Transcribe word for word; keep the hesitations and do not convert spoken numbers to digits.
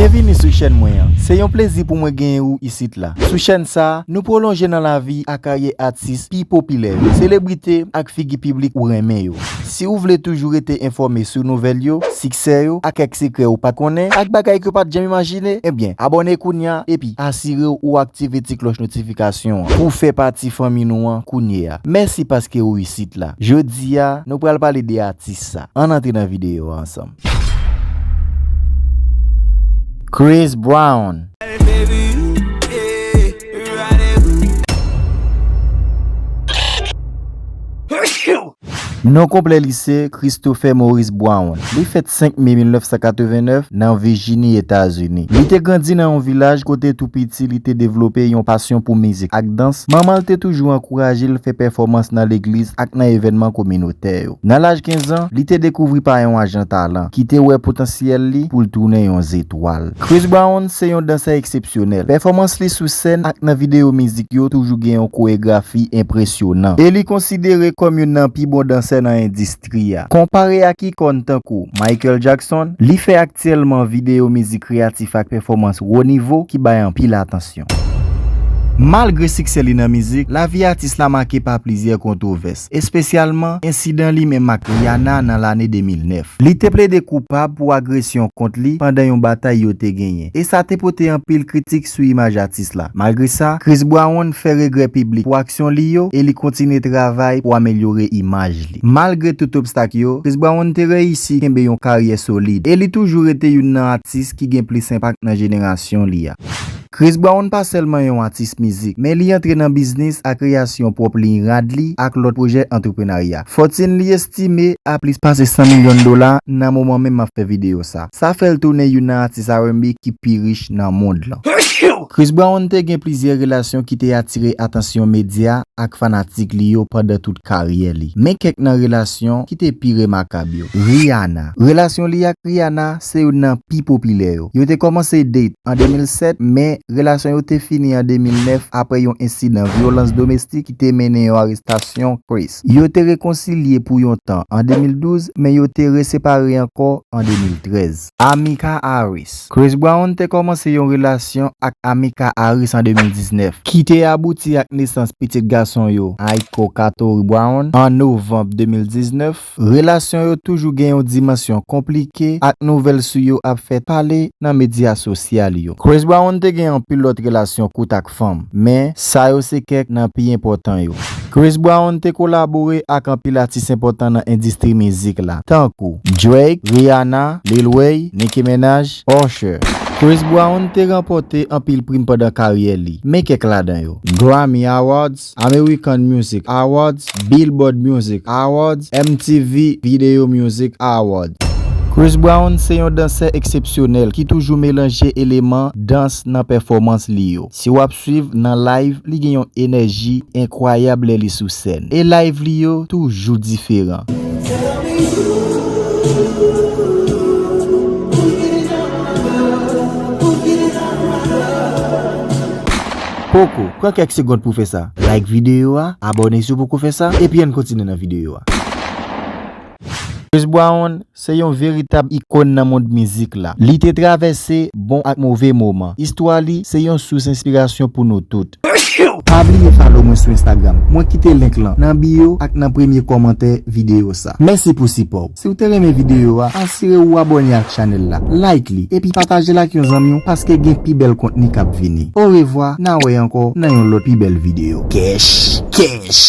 Byenvini sou chèn mwen an. Se yon plezi pou mwen genyen ou isit la. Sou chèn sa a, nou pwolonje nan lavi ak karyè atis pi popilè yo, selebrite ak figi piblik ou renmen yo. Si ou vle toujou rete enfòme sou nouvèl yo, siksè yo, ak kèk sekrè ou pa t konnen, ak bagay ke w pa t janm imajine, ebyen, abòne kounye a epi asire w ou aktive ti klòch notifikasyon an pou w fè pati fanmi nou an kounye a. Mèsi paske ou isit la. Jodi a, nou pral pale de atis sa. Ann antre nan videyo a ansanm. Chris Brown. Non konplè li se Christopher Maurice Brown. Li fèt senk me mil nèf san katreven nèf nan Vijini, Etazini. Li te grandi nan yon vilaj kote tou piti li te devlope yon pasyon pou mizik ak dans. Manman l te toujou ankouraje l fè pèfòmans nan legliz ak nan evènman kominotè yo. Nan laj kenz an, li te dekouvri pa yon ajan talan ki te wè potansyèl li pou l tounen yon zetwal. Chris Brown se yon dansè eksepsyonèl. Pèfòmans li sou sèn ak nan videyo mizik yo toujou gen yon koregrafi enpresyonan, e li konsidere kòm youn nan pi bon dansè nan endistri a. Konpare ak ikòn tankou Michael Jackson, li fè aktyèlman videyo mizik kreyatif ak pèfòmans wo nivo ki bay anpil atansyon. Malgre siksè li nan mizik, lavi atis la make pa plizyè kontwovès, espesyalman ensidan li menm ak Rihanna nan lane de mil nèf. Li te plede koupab pou agresyon kont li pandan yon batay yo te genyen, e sa te pote anpil kritik sou imaj atis la. Malgre sa, Chris Brown fè regrè piblik pou aksyon li yo e li kontinye travay pou amelyore imaj li. Malgre tout obstak yo, Chris Brown te reyisi kenbe yon karyè solid e li toujou rete youn nan atis ki gen plis enpak nan jenerasyon li a. Chris Brown pa sèlman yon atis mizik, men li antre nan biznis ak kreyasyon pwòp liy rad li ak lòt pwojè antreprenarya. Fòtin li estime a plis pase san milyon dola nan moman menm m ap fè videyo sa. Sa fè l tounen youn nan atis R and B ki pi rich nan mond lan. Chris Brown te gen plizyè relasyon ki te atire atansyon medya ak fanatik li yo pandan tout karyè li. Men kèk nan relasyon ki te pi remakab yo. Rihanna. Relasyon li ak Rihanna se youn nan pi popilè yo. Yo te kòmanse date an de mil sèt, men relasyon yo te fini an de mil nèf apre yon ensidan vyolans domestik ki te mennen yon arestasyon Chris. Yo te rekonsilye pou yon tan an de mil douz, men yo te resepare ankò an de mil trèz. Amika Harris. Chris Brown te kòmanse yon relasyon ak Amika Harris an de mil diznèf, ki te abouti ak nesans pitit gason yo, Aiko Katori Brown, an novanm de mil diznèf. Relasyon yo toujou gen yon dimansyon konplike ak nouvèl sou yo ap fè pale nan medya sosyal yo. Chris Brown te gen anpil lòt relasyon kout ak fanm, men sa yo se kèk nan pi enpòtan yo. Chris Brown te kolabore ak anpil atis enpòtan nan endistri mizik la, tankou Drake, Rihanna, Lil Wayne, Nicki Minaj, Usher. Chris Brown te ranpòte anpil prim pandan karyè li. Men kèk ladan yo: Grammy Awards, American Music Awards, Billboard Music Awards, M T V Video Music Awards. Chris Brown se yon dansè eksepsyonèl ki toujou melanje eleman dans nan pèfòmans li yo. Si w ap swiv nan live, li gen yon enèji enkwayab lè li sou sèn. E live li yo toujou diferan. Poko, pran kèk segonn pou w fè sa. Like videyo a, abòne si w poko fè sa, epi ann kontinye nan videyo a. Chris Brown se yon veritab ikòn nan mond mizik la. Li te travèse bon ak move moman. Istwa li se yon sous enspirasyon pou nou tout. Pa bliye follow mwen sou Instagram. Mwen kite link lan nan bio ak nan premye kòmantè videyo sa. Mèsi pou sipò w. Si w te renmen videyo a, asire w ou abòne ak chanèl la, like li, epi pataje l ak yon zanmi w, paske gen pi bèl kontni k ap vini. Orevwa, n a wè ankò nan yon lòt pi bèl videyo. Kèch, kèch.